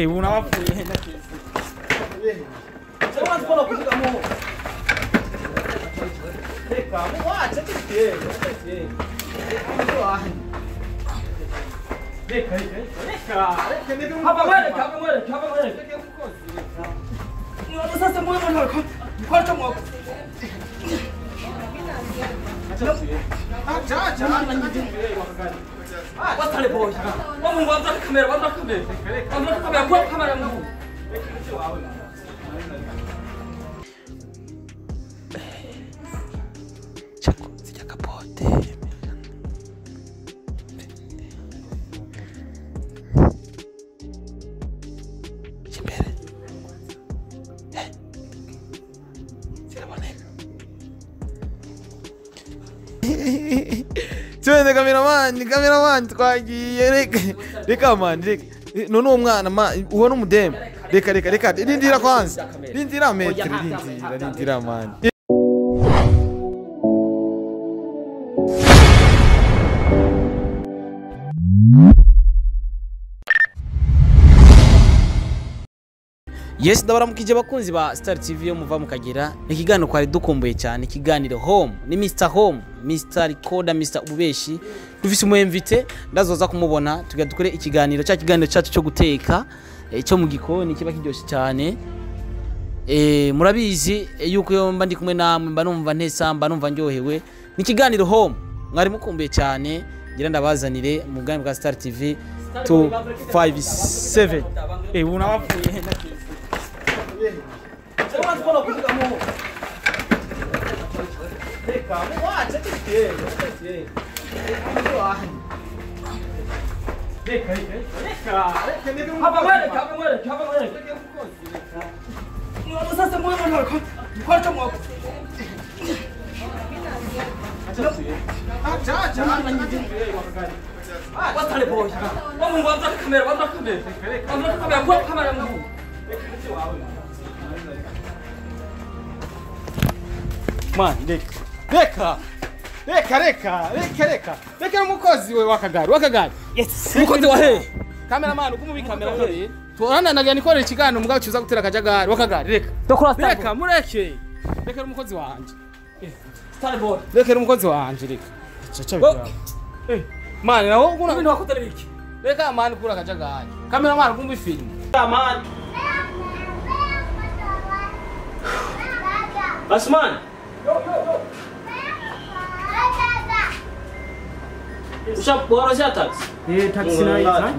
Unawapfuye Twende cameraman twagiye reka reka man reka none uwo mwana uwo n'umudemu reka reka reka rindira kwanza rindira metri rindira rindira man. Yes, ndabaramukije bakunzi ba Star TV yo muva mukagira ikiganiro kwari dukumbuye cyane ikiganiro home ni Mr Home Mr Recorder Mr Ububeshi dufise umu invité ndazoza kumubona tugira dukore ikiganiro cya kiganiro cyacu cyo guteka cyo mu gikoni kiba kiryoshye cyane. Murabizi yuko yo mba ndi kumwe namwe mba numva ntesa mba numva ndyohewe ni ikiganiro home mwari mukumbuye cyane ngira ndabazanire mu bwami bwa Star TV 257. Unawapfuye Man, reka reka reka reka reka reka reka umukozi we wakagari wakagari. Yes, umukozi wa he cameraman ukumubi kamera we torana naga nikorera ikiganiro mugabo cyuza gutera akajagari wakagari reka reka mureke reka umukozi wanje Starboard reka umukozi wanje reka chacha eh man nawo ukuna ibintu wakotera biki reka man kura akajagari cameraman ukumbi film man Asman. Yo yo yo. Usha taxi. Eh taxi na iza.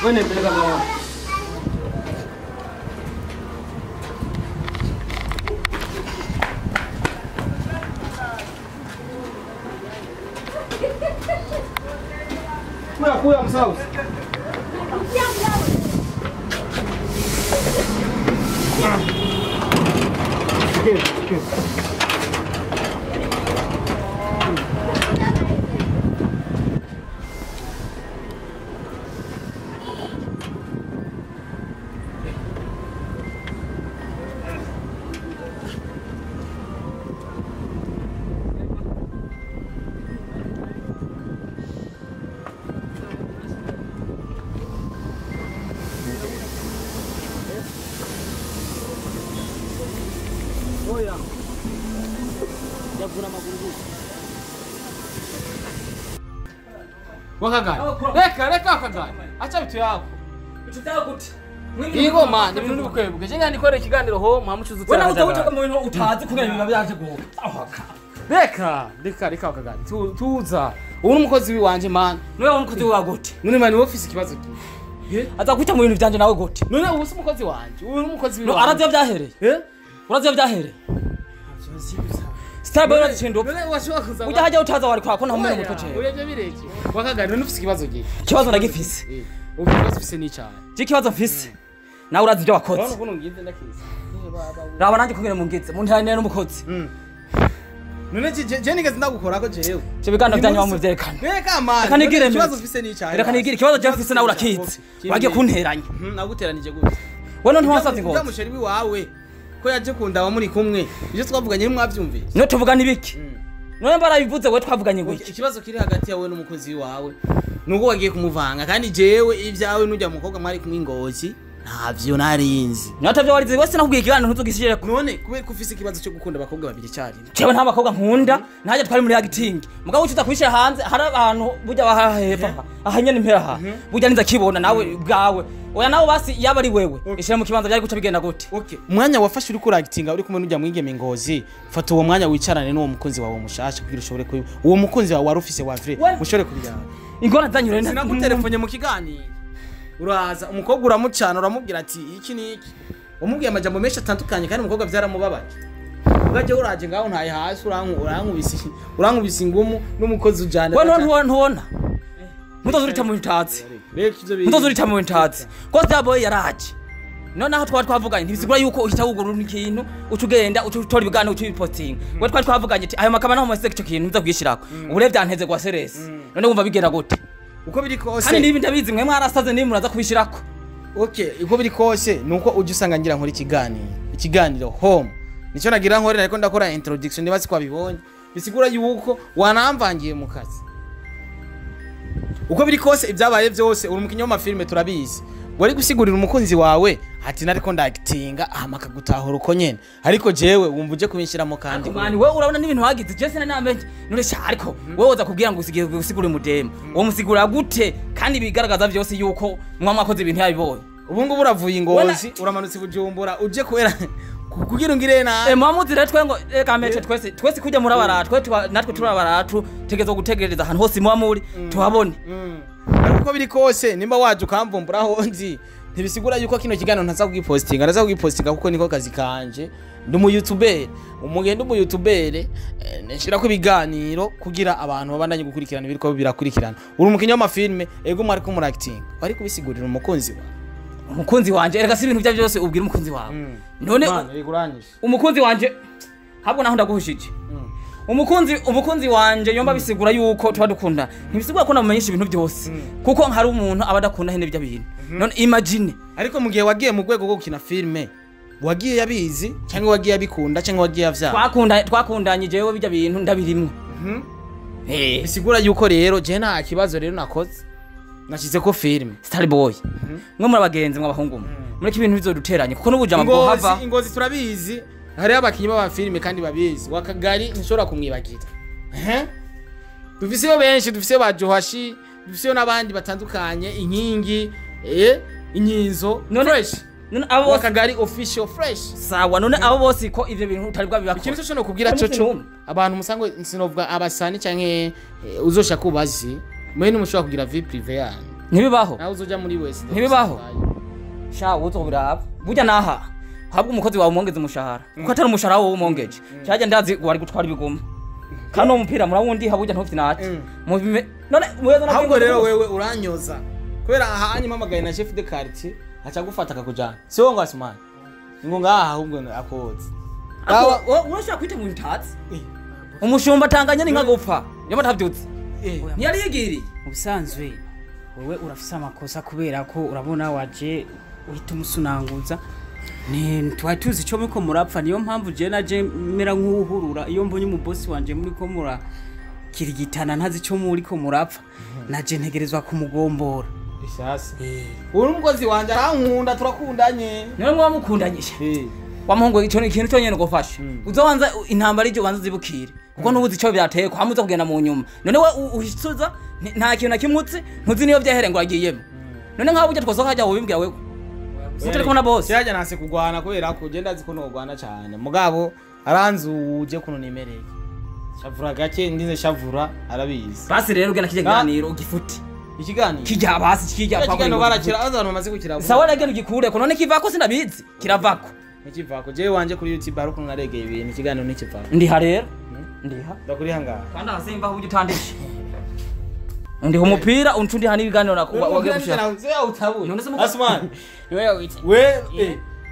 Wewe peleka mama. Kuya msausi. Wakagari. Reka reka wakagari. Acha bitu yako. Bitu yako kuti. Yego man ibintu nibukwebuke. Je ngani ikiganiro home hamucuza utera. Wewe utavuga mu bintu utazi kugira ibintu byaje guhoka. Reka reka reka wakagari. Tuza. Ubu n'umukozi wanje man. Niwe umukozi wa gute? None man office ikibazo ki? Aza kwita mu bintu byanje nawe gute? None ubu si umukozi wanje. Ubu n'umukozi wanje. No aravyo byahereye. Eh? Uravyo byahereye. Starboy urazicinduka. None washobora kuza. Ujya hajya utaza wari kwako nta mumena umutwe cyewe. Urebye bireke. Wakagari none ufise ikibazo gihe. Ikibazo ndagifise. Ubu ikibazo ufise ni cyawe. Je ikibazo mfise. Nawe urazi ibyo wakoze. Urabona ukuntu ngize ndakizi. Raba nanjye kugira mu ngize. Mu ntara n'umukozi. None je nigeze ndagukorako jewe. Ivyo biganiro byanyu bamuvyerekana. Reka man. Reka nigire ikibazo ufise ni cyahe? Reka nigire ikibazo je mfise nawe urakizi. Wagiye kunteranya. Naguteranije gute? Wewe none ntiwasaze ngo. Ujya musheri wiwawe ko yaje kundaba muri kumwe. Ivyo twavuganye ntimwavyumvise. Niyo tuvuga nibiki? None mbarabivuze we twavuganye ngo iki? Ikibazo kiri hagati yawe n'umukozi wawe nuko wagiye kumuvanga kandi jewe ibyawe nujya mukobwa mwari kumwe ingozi ntavyo narinzi. Natavyo warize wese nakubwiye ikiganiro ntuzogishije. None kubera ko ufise ikibazo cyo gukunda abakobwa babiri cyarimwe. Jewe nta bakobwa nkunda, ntajya twari muri acting. Mugabo ucuza kwishira hanze hari abantu burya bahahepfa. Aha nyene impera ha. Burya ninza kibona nawe bwawe. Oya nawe basi yaba ari wewe. Ishira mu kibanza byari guca bigenda gute? Okay. Umwanya wafashe uri kuragitinga uri kumwe n'ujya mwigeme Ngozi, fata uwo mwanya wicarane n'uwo mukunzi wawe mushasha kugira ushobore kubi. Uwo mukunzi wawe warufise wa vrai, mushobore kubijyana. Ingora zanyu rero sinagutelefone mu kiganiro. Uraza umukobwa uramucana uramubwira ati iki niki. Umubwiye amajambo menshi atandukanye kandi umukobwa byaramubabaje. Ugaje uraje ngaho ntaye hasi urankubise ingumu n'umukozi ujana. Wewe ntubona. Mutazurita mu ntatsi. Mutazurita mu ntatsi. Ko Starboy yaraje. None aho twari twavuganye ntibisigura yuko uhita wugurura ikintu ucugenda ucutora ibiganiro ucubipostinga. We twari twavuganye ati ayo makama naho mwese ico kintu nza kwishirako. Ubure byanteze kwa seresi. None wumva bigenda gute? Uko biri kose. Kandi nibi ndabizi mwe mwarasaze nibi muraza kubishirako. Okay, uko biri kose nuko uje usanga ngira nkora ikiganiro. Ikiganiro home. Nico nagira nkore ariko ndakora introduction niba sikwabibonye. Bisigura yuko wanamvangiye mu kazi. Uko biri kose ibyabaye byose uri umukinyi w'amafilme turabizi. Wari gusigurira umukunzi wawe ati nariko ndagitinga ahamaka gutahura uko nyene. Ariko jewe wumva uje kubinshiramo kandi. Mani wewe urabona n'ibintu wagize je sina namenye. None sha ariko wewe uza kubwira ngo usigiye gusigura umudemo. Uwo musigura gute kandi bigaragaza byose yuko mwa mwakoze ibintu yabibonye. Ubu ngubu uravuye Ingozi uramanutse Bujumbura uje kubera kugira ngire na mwamuzi rero twe ngo reka mece twese kujya murabara twe natwe turabaratu tegezo gutegereza ahantu hose mwa muri tuhabone. Ariko biri kose nimba waje ukamvumbura aho nzi ntibisigura yuko kino kiganiro ntaza kugipostinga, ndaza kugipostinga kuko niko kazi kanje. Ndi umu YouTuber, umugenda umu YouTuber nshira ko ibiganiro kugira abantu babandanye gukurikirana ibiriko birakurikirana. Uri umukinyi w'amafilme ego mwari ko muracting, wari kubisigurira umukunzi wawe. Umukunzi wanje erega si ibintu bya byose ubwira umukunzi wawe. None umukunzi wanje habwo naho ndaguhushije. Umukunzi wanje yomba bisigura yuko tuba dukunda. Ntibisigura ko namumenyesha ibintu byose. Kuko hari umuntu aba adakunda hene ibyo bintu. None imagine ariko mu gihe wagiye mu rwego rwo gukina filme wagiye yabizi cyangwa wagiye abikunda cyangwa wagiye avyara. Twakundanye jewe bijya bintu ndabirimwe. Bisigura yuko rero je nta kibazo rero nakoze. Nashize ko filme Starboy. Mwe muri abagenzi mw'abahungu. Mureke ibintu bizoduteranye kuko n'ubujama bwo hava. Ingozi turabizi. Hari abakinyi baba filme kandi babizi. Wakagari nshobora kumwibagira. Dufise benshi, dufise ba Johashi, dufise n'abandi batandukanye, inkingi, inkinzo, fresh. None abo Wakagari official fresh. Sawa none abo bose ko ivyo bintu utari bwa bibakora. Ikintu cyo no kubwira coco abantu musangwe sinovuga abasani canke uzosha kubazi. Mwe numushobora kugira vie privée yanyu. Ntibibaho. Nawe uzoja muri wese. Ntibibaho. Sha uzobiraba. Burya naha. Habwo umukozi wawe umwongeze umushahara. Kuko atari umushahara wowe umwongeje. Cyajya ndazi wari gutwara ibigoma. Kandi umupira murawundi haburya ntufite nati. None muweza na ahubwo rero wewe uranyoza. Kubera ahanye mpamagaye na chef de quartier aca gufata akakujana. Si wowe ngo Asumani. Ngo ngaha ahubwo akoze. Urashaka kwita mu ntatsi? Umushumba atanganye ni nka gupfa. Yaba ntavyutse. Ntiyari yigiriye. Ubusanzwe wewe urafise amakosa kubera ko urabona waje uhita umusunanguza. Ni twari tuzi ico muriko murapfa, niyo mpamvu je naje mera nk'uhurura iyo mbonye umubosi wanje muriko murakirigitana ntazi ico muriko murapfa, naje ntegerezwa kumugombora. Ishasi. Uri umukozi wanje arankunda turakundanye. Niwe mwa mukundanyisha. Wamuhungu ico ikintu cyo nyene gufasha. Uzobanza intambara ije ubanza zibukire. Kuko ntubuzi ico byateye kwamuza kugenda mu nyuma. None we uhisuza nta kintu nakimutse ntuzi niyo byahere ngo agiyemo. None nkaho burya twosoka hajya ubimbwira wewe. Utari kubona boss. Cyajya nase kugwana kubera ko ugenda azi ko nogwana cyane. Mugabo aranzuje kuno nimereye. Shavura gake ndinze shavura arabizi. Basi rero ugenda kiganiro ugifute. Ikiganiro kijya basi kijya ikiganiro barakira abantu bamaze kukirabura. Sawa rero ugikure ko none kivako sinabizi kiravako. Nikivako jewe wanje kuri YouTube ari ukuntu naregeye ibintu ikiganiro nikivako. Ndiha rero. Ndiha. Ndakuri hanga. Kandi asimba uje utandishe. Ndiho umupira uncundi hani ibiganiro nakuba gushaka. None se Asman. We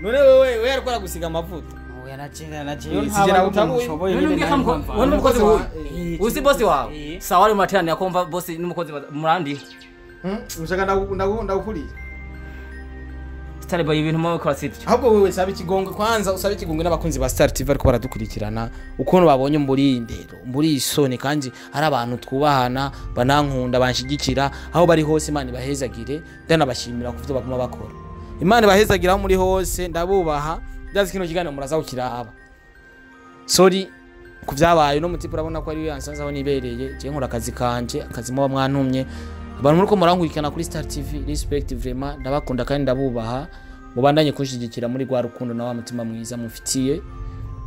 none wewe we ariko aragusiga amavuta. Oya naje naje Eh, sije nagutanguye. Wowe n'umukozi wawe uzi bosi wawe sawa ari mu materaniro akumva bosi n'umukozi murandi. Ushaka ndagukuriye. Star Boy ibintu mu bikora sibyo. Ahubwo wewe saba ikigongwe kwanza, usaba ikigongwe n'abakunzi ba Star TV ariko baradukurikirana ukuntu babonye mburi indero mburi isoni, kandi hari abantu twubahana banankunda banshigikira aho bari hose. Imana ibahezagire, ndanabashimira ku byo baguma bakora. Imana ibahezagire aho muri hose, ndabubaha. Ndazi kino kiganiro muraza kukiraba. Sorry ku byabaye no mutipe, urabona ko ari we yansanze aho nibereye. Je nkora akazi kanje, akazi muba mwantumye. Abantu muriko murankurikirana kuri Star TV, respect vraiment, ndabakunda kandi ndabubaha. Mubandanye kunshigikira muri rwa rukundo na wa mutima mwiza mufitiye.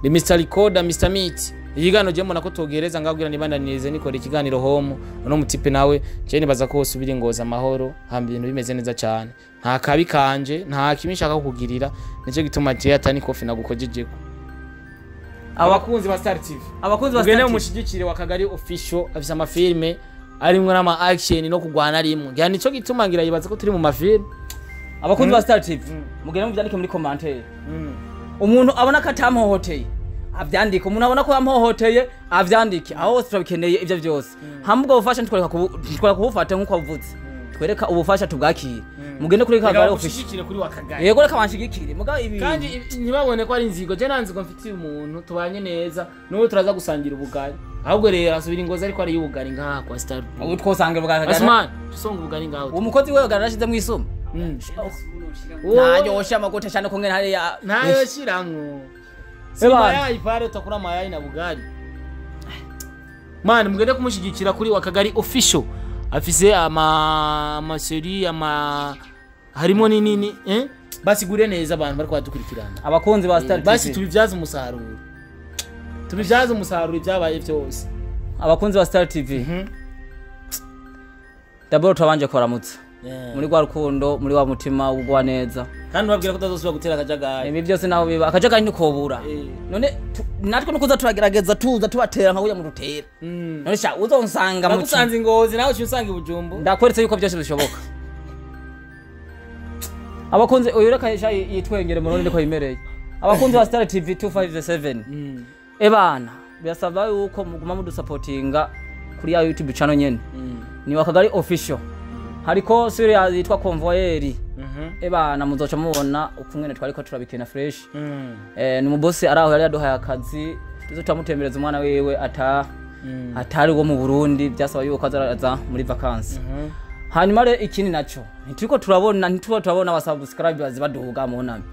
Ni Mr Recorder, Mr Meat. Ikiganiro je mbona ko togereza ngabwira nibandanirize nikora ikiganiro home. Uno mutipe nawe je nibaza ko usubira ingoza amahoro, hamba ibintu bimeze neza cyane. Nta kabi kanje, nta kimi nshaka kukugirira, nico gituma je atani kofi nagukojejeko. Abakunzi ba Star TV, Abakunzi ba mugende Star TV, mushigikire wa Kagari Official, afise amafilme arimwo n'ama action no kugwana rimwe. Ngira nico gituma ngira yibaza ko turi mu mafilme. Abakunzi ba Star TV, mugende muvyandike muri commentaire. Umuntu abona ko atamhohoteye avyandike, umuntu abona ko yamhohoteye avyandike. Aho hose turabikeneye ivyo vyose. Hamwe ubwo bufasha ntitwereka kubufata nk'uko wavuze, twereka ubufasha tubwakire. Mugende kuri Kagari Official. Mushigikire kuri wa Kagari. Yego, reka banshigikire mugabo ibi Kandi ntibabone ko ari inzigo. Je nta nzigo mfitiye umuntu, tubanye neza n'ubu turaza gusangira ubugari. Ahubwo rero asubira ingozi ariko ari ubugari ngaha kwa Star. Ubu twosanga bwa Kagari. Asman, tusonga ubugari ngaho. Uwo mukozi wewe garashize mu isumu ntayoshe amagote cyane ko ngene hariya. Ntayo shiramwo. Si Ebana. Mayai pare utakura mayai na bugari. Man, mugende kumushigikira kuri wa Kagari Official. Afise ama amaseri ama harimo ni nini, eh? Basigure neza abantu bariko badukurikirana. Abakunzi ba Star Basi TV, tubivyaze umusaruro. Tubivyaze umusaruro ibyabaye byose. Abakunzi ba Star TV, d'abord turabanje kubaramutsa muri rwa rukundo, muri wa mutima wugwa neza. Kandi ubabwira ko utazosubira gutera akajagari. Ibi byose naho biba akajagari ntikobura. None natwe nukuza turagerageza tuza tubatera nka mu rutera. None sha uzonsanga mu Nagusanze ingozi nawe uciye usanga ibujumbu. Ndakweretse yuko byose bishoboka. Abakunzi, uyu reka sha yitwengere mu rundi niko yimereye. Abakunzi ba Star TV 257, ebana birasaba yuko muguma mudusapotinga kuri ya YouTube channel nyene ni wa Kagari Official. Hariko series yitwa Convoyeur. Ebana muzoca mubona ukungene twariko turabikina fresh. Ni umubosi ari aho yari yaduhaye akazi, tuzo turamutembereza umwana wiwe ata atari wo mu Burundi, byasaba yuko azaza muri vacances. Hanyuma rero ikindi naco, ntituriko turabona, ntituba turabona aba subscribers baduga mu nami.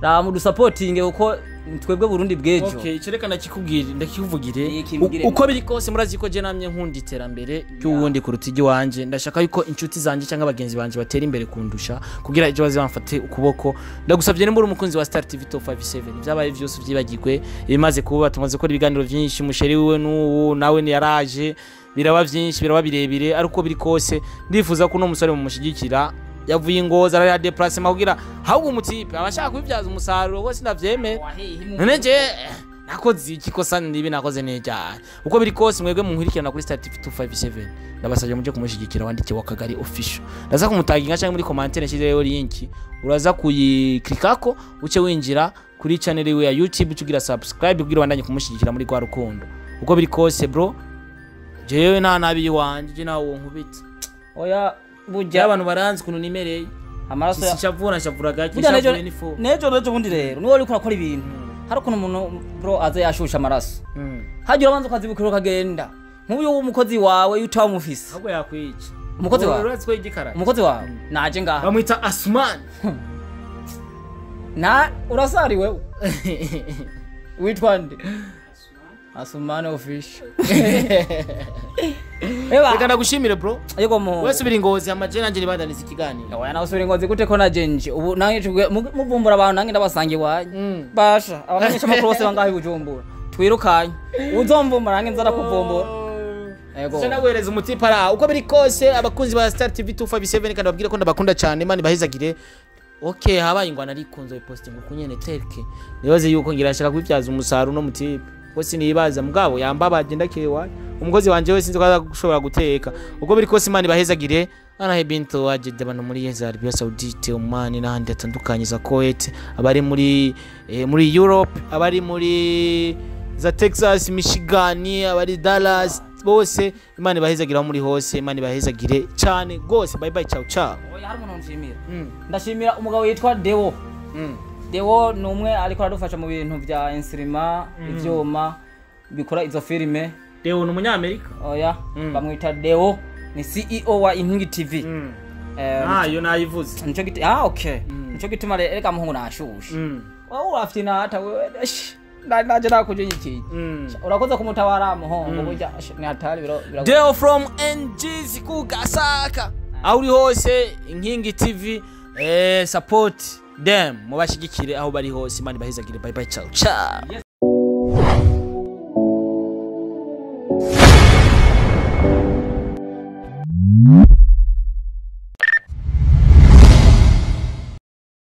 Raba mudusapotinge kuko twebwe Burundi bw'ejo. Okay, ico reka ndakikubwire, ndakikuvugire. Ikimbwire. Uko biri kose murazi ko je namye nkunda iterambere ry'uwundi kuruta iry'iwanje. Ndashaka yuko inshuti zanje cyangwa abagenzi banje batera imbere kundusha kugira ejo baze bamfate ukuboko. Ndagusabye nimba uri umukunzi wa Star TV 257, ibyabaye byose ubyibagirwe. Ibimaze kuba, tumaze gukora ibiganiro byinshi, musheri wiwe n'ubu nawe ntiyaraje, biraba byinshi, biraba birebire. Ariko uko biri kose ndifuza ko uno musore mumushyigikira. Yavuye ingozi arariha déplacement kugira ahubwo umutipe abashaka kubibyaza umusaruro wose ndavyemera. None je nakoze iki kosa nibi nakoze n'icyaha? Uko biri kose mwebwe munkurikirana kuri Star TV 257, ndabasabye muje kumushyigikira. Wandike wa Kagari Official, ndaza kumutaginga cyangwa muri commentaire nshyizeyo link, uraza kuyiklikako uce winjira kuri channel yiwe ya YouTube, ucugira subscribe kugira ubandanye kumushyigikira muri rwa rukundo. Uko biri kose bro, jewe nta nabi iwanje, je nawe nkubita. Oya Je burya abantu baranzi ukuntu nimereye. Amaraso ya Sishavura, nshavura gake. Burya nejo Nshavuye n'ifu. Nejo bundi rero niwe uriko urakora ibintu, hari ukuntu umuntu bro aza yashusha amaraso, hagira ubanza ukazibukira ukagenda nk'uyu w'umukozi wawe iyo utaba umufise. Ahubwo yakwica. Umukozi wawe? Urazi ko igikara. Umukozi wawe naje ngaha. Bamwita Asman. Na urasari wewe witwa nde? Asumane Official. Eba. Reka ndagushimire bro. Yego mu Wese ubiri ngozi amaje nanje nibandaniza ikiganiro. Oya nawe usubira ingozi gute ko naje nje ubu nange muvumbura abantu, nange ndabasanga iwanyu. Basha abamenyesha amakuru bose bangahe i Bujumbura, twirukanye uzomvumbura nange nza kuvumbura. Yego. Sasa naguhereza umutipe ara uko biri kose. Abakunzi ba Star TV 257, kandi babwire ko ndabakunda cyane, Imana ibahezagire. Okay, habaye ingwana ariko nzo posting uko nyene terke. Nibaze yuko ngira nshaka kubibyaza umusaruro no mutipe. Kuko sinibaza mugabo yambabaje ndakewa umukozi wanje wese sinzi ko aza gushobora guteka. Uko biri kose, Imana ibahezagire. Ana Bintu wajide abantu muri za Arabia Saudite, Oman n'ahandi hatandukanye, za Kuwait, abari muri Europe, abari muri za Texas, Michigan, abari Dallas, bose Imana ibahezagire aho muri hose. Imana ibahezagire cyane gose. Bye bye, ciao ciao. Oya, hari umuntu nshimira. Ndashimira umugabo yitwa Deo. Deo ni umwe ariko aradufasha mu bintu vya instrument, ivyuma bikora izo filime. Deo ni umunyamerika? Oya, bamwita Deo, ni CEO wa Inkingi TV. Ah, yo nayivuze. Nico giti, ah okay, nico gituma rero reka muhungu nashushe. Wowe urafite inata wewe, naje nakuje iki, urakoze kumutabara muhungu, burya ni hatari biro. Deo from NGZ ku Gasaka, aho uri hose, Inkingi TV, support them, mubashigikire aho bari hose. Imana ibahezagire. Bye bye, ciao ciao.